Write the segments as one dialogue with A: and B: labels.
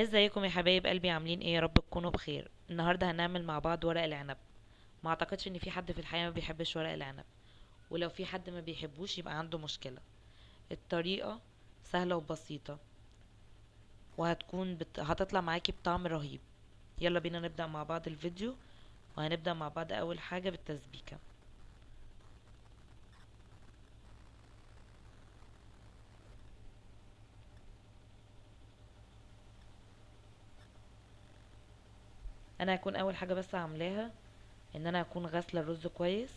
A: ازيكم يا حبايب قلبي؟ عاملين ايه؟ يا رب تكونوا بخير. النهارده هنعمل مع بعض ورق العنب. ما اعتقدش ان في حد في الحياة ما بيحبش ورق العنب، ولو في حد ما بيحبوش يبقى عنده مشكلة. الطريقة سهلة وبسيطة وهتكون هتطلع معاكي بطعم رهيب. يلا بينا نبدا مع بعض الفيديو، وهنبدا مع بعض اول حاجة بالتسبيكه. انا هكون اول حاجة بس عاملاها ان انا هكون غاسله الرز كويس،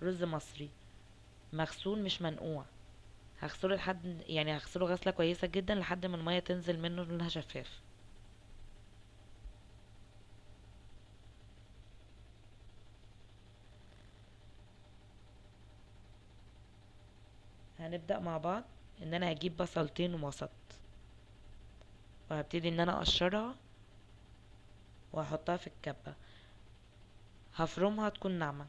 A: رز مصري مغسول مش منقوع. هغسله لحد يعني هغسله غسله كويسة جدا لحد ما المية تنزل منه لونها شفاف. هنبدا مع بعض ان انا هجيب بصلتين وسط، وهبتدي ان انا اقشرها وهحطها في الكبه، هفرمها تكون ناعمة.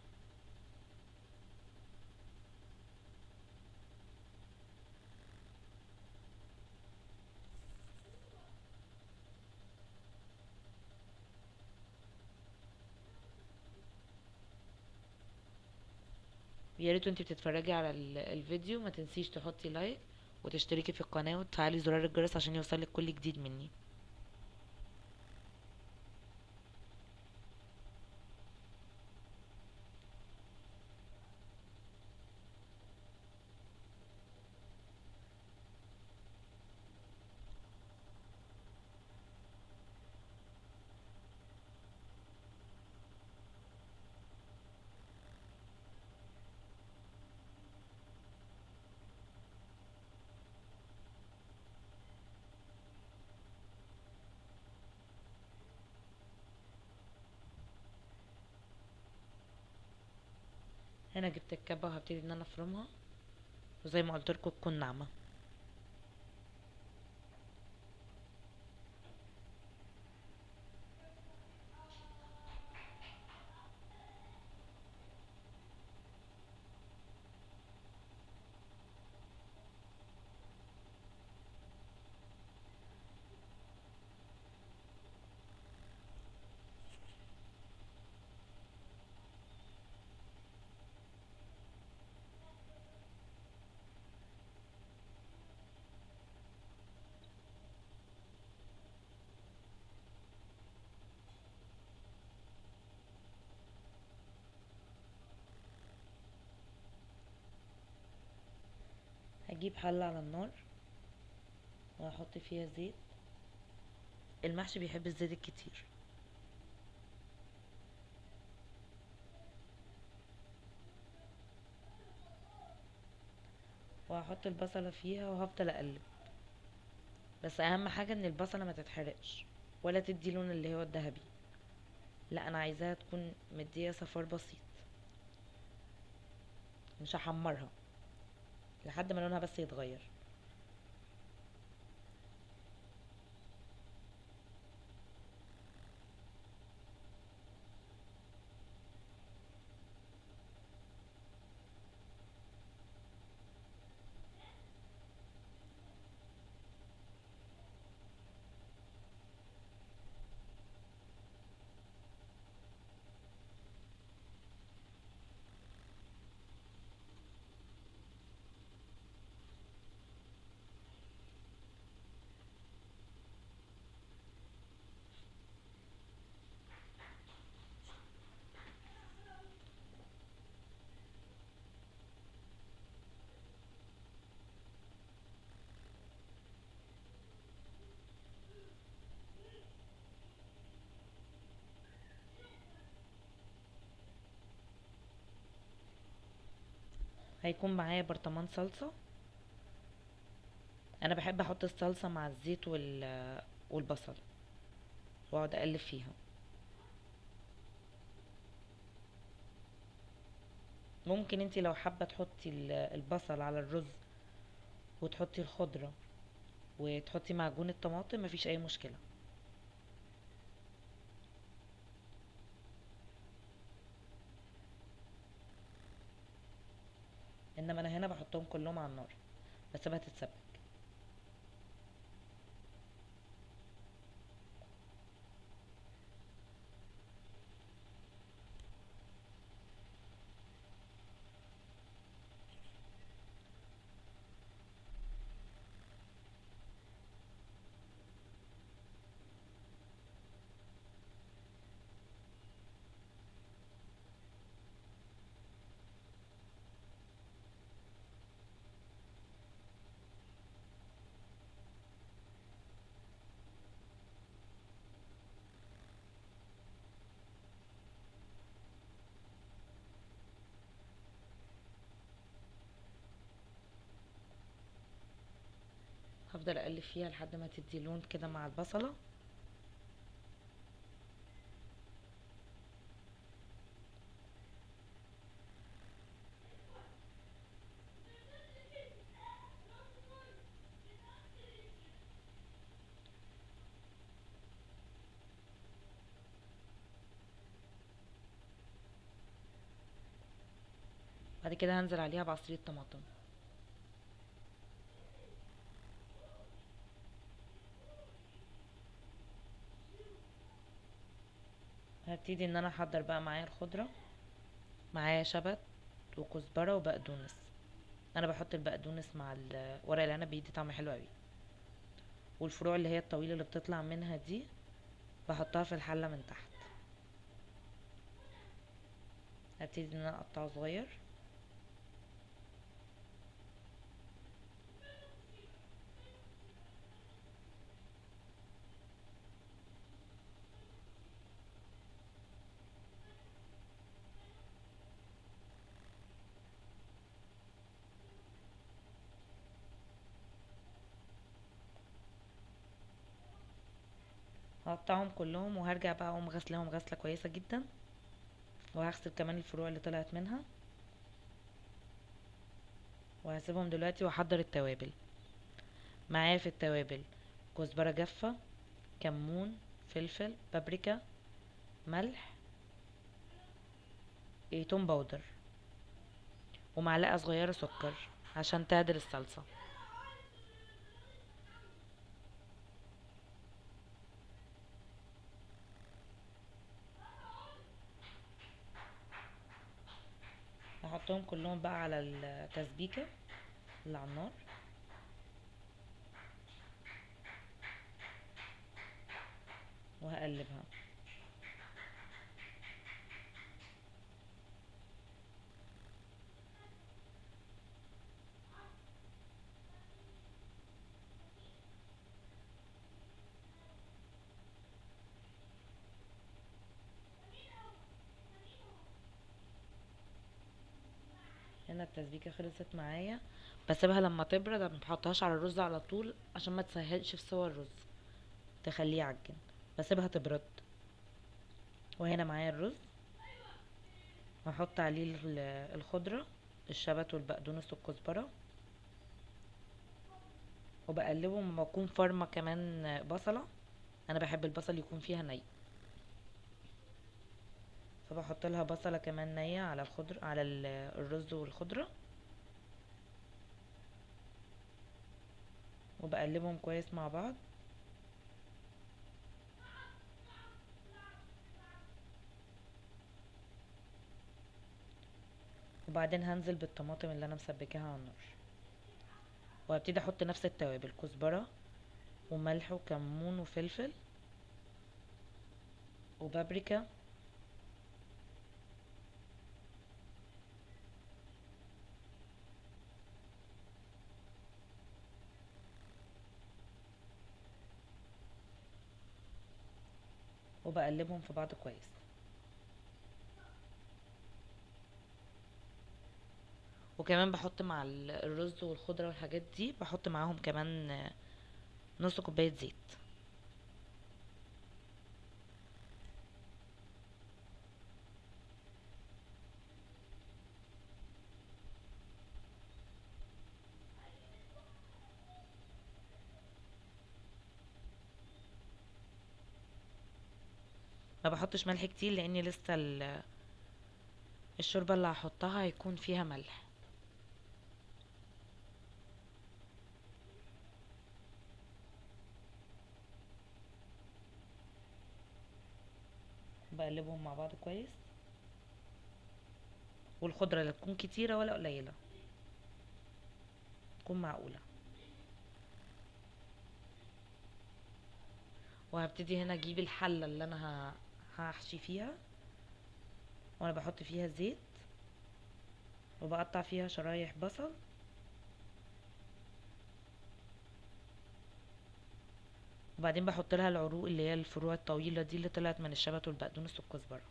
A: يا ريت وانتي بتتفرجي على الفيديو ما تنسيش تحطي لايك وتشتركي في القناة وتفعلي زرار الجرس عشان يوصلك كل جديد مني. هنا جبت الكبه وهبتدي ان انا افرمها، وزي ما قلت لكم تكون ناعمة. هجيب حله على النار وهحط فيها زيت. المحشي بيحب الزيت الكتير. وهحط البصله فيها وهفضل اقلب، بس اهم حاجة ان البصله ما تتحرقش ولا تدي لون اللي هو الذهبي، لا انا عايزاها تكون مديه صفار بسيط، مش هحمرها لحد ما لونها بس يتغير. هيكون معايا برطمان صلصة. انا بحب احط الصلصة مع الزيت والبصل واقعد اقلب فيها. ممكن انتي لو حابة تحطي البصل على الرز وتحطي الخضرة وتحطي معجون الطماطم، مفيش اي مشكلة. انما انا هنا بحطهم كلهم على النار بسيبها تتسبك. هفضل اقلب فيها لحد ما تدي لون كده مع البصلة. بعد كده هنزل عليها بعصير طماطم. هبتدي ان انا احضر بقى معايا الخضرة. معايا شبت وكزبرة وبقدونس. انا بحط البقدونس مع ورق العنب، بيدي طعم حلو قوي. والفروع اللي هي الطويلة اللي بتطلع منها دي بحطها في الحلة من تحت. هبتدي ان انا اقطعه صغير. هقطعهم كلهم وهرجع بقى اقوم غسلهم غسلة كويسة جدا، وهغسل كمان الفروع اللي طلعت منها، وهسيبهم دلوقتي واحضر التوابل. معايا في التوابل كزبرة جافة، كمون، فلفل، بابريكا، ملح، توم powder، ومعلقة صغيرة سكر عشان تعدل الصلصة. هحطهم كلهم بقى على التسبيكة اللي على النار. وهقلبها. هنا التسبيكة خلصت معايا. بسيبها لما تبرد، ما بحطهاش على الرز على طول عشان ما تسهلش في سوى الرز تخليه يعجن، بسيبها تبرد. وهنا معايا الرز هحط عليه الخضرة، الشبت والبقدونس والكزبرة، وبقلبهم. وبكون فرمة كمان بصلة، انا بحب البصل يكون فيها ني، فبحط لها بصلة كمان نية على الخضر، على الرز والخضرة، وبقلبهم كويس مع بعض. وبعدين هنزل بالطماطم اللي انا مسبكاها على النار، وهبتدي احط نفس التوابل، كزبرة وملح وكمون وفلفل وبابريكا. وبقلبهم في بعض كويس. وكمان بحط مع الرز والخضرة والحاجات دي، بحط معاهم كمان نص كوباية زيت. ما بحطش ملح كتير لان لسه الشوربة اللي هحطها هيكون فيها ملح. بقلبهم مع بعض كويس. والخضرة لا تكون كتيرة ولا قليلة، تكون معقولة. وهبتدي هنا اجيب الحلة اللي انا هحشي فيها، وانا بحط فيها زيت وبقطع فيها شرايح بصل. وبعدين بحط لها العروق اللي هي الفروع الطويلة دي اللي طلعت من الشبت والبقدونس والكزبرة،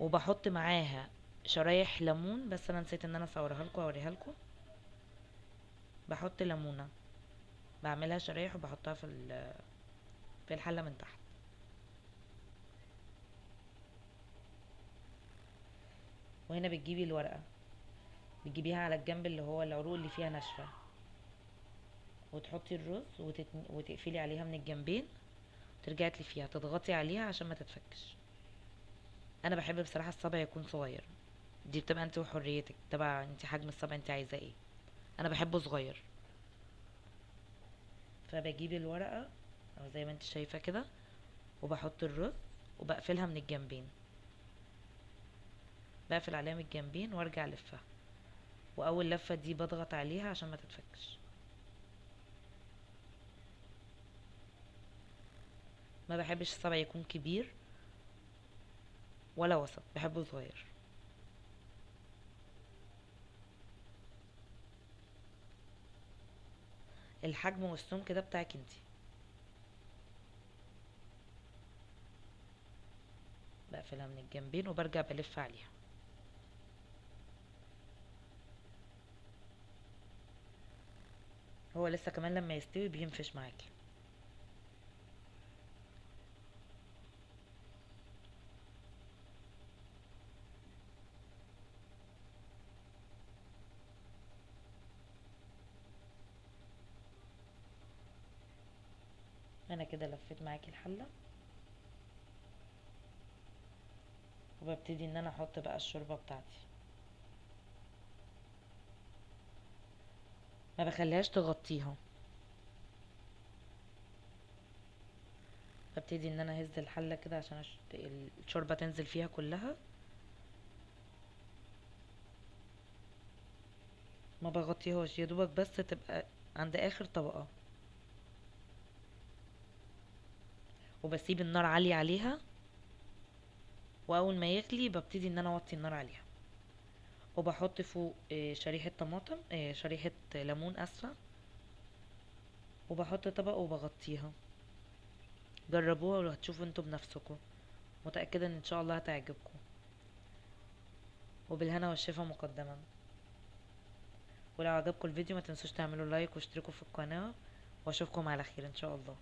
A: وبحط معاها شرايح ليمون، بس انا نسيت ان انا اصورها لكم واوريها لكم. بحط ليمونة، بعملها شرايح وبحطها في الحلة من تحت. وهنا بتجيبي الورقة، بتجيبيها على الجنب اللي هو العروق اللي فيها ناشفة، وتحطي الرز وتقفلي عليها من الجنبين، ترجعي تلفيها، تضغطي عليها عشان ما تتفكش. انا بحب بصراحة الصابع يكون صغير، دي بتبقى انت وحريتك، تبع انت حجم الصابع انت عايزاه ايه. انا بحبه صغير. فبجيب الورقة او زي ما انت شايفة كده، وبحط الرز وبقفلها من الجنبين، بقفل عليها من الجنبين وارجع الفها، واول لفة دي بضغط عليها عشان ما تتفكش. ما بحبش الصابع يكون كبير ولا وسط، بحبه صغير. الحجم والسمك ده بتاعك انتي. بقفلها من الجنبين وبرجع بلف عليها. هو لسه كمان لما يستوي بينفش معاكي. انا كده لفيت معاكي الحلة، وببتدي ان انا احط بقى الشوربة بتاعتي. ما بخليهاش تغطيها، ببتدي ان انا اهز الحلة كده عشان الشوربة تنزل فيها كلها. ما بغطيهاش، يا دوبك بس تبقى عند اخر طبقة، وبسيب النار عالية عليها، واول ما يغلي ببتدي ان انا اوطي النار عليها، وبحط فوق شريحة طماطم، شريحة ليمون اسفة، وبحط طبق وبغطيها. جربوها وهتشوفوا انتوا بنفسكم، متأكدة ان شاء الله هتعجبكم. وبالهنا والشفا مقدما. ولو عجبكم الفيديو ما تنسوش تعملوا لايك واشتركوا في القناة، واشوفكم على خير ان شاء الله.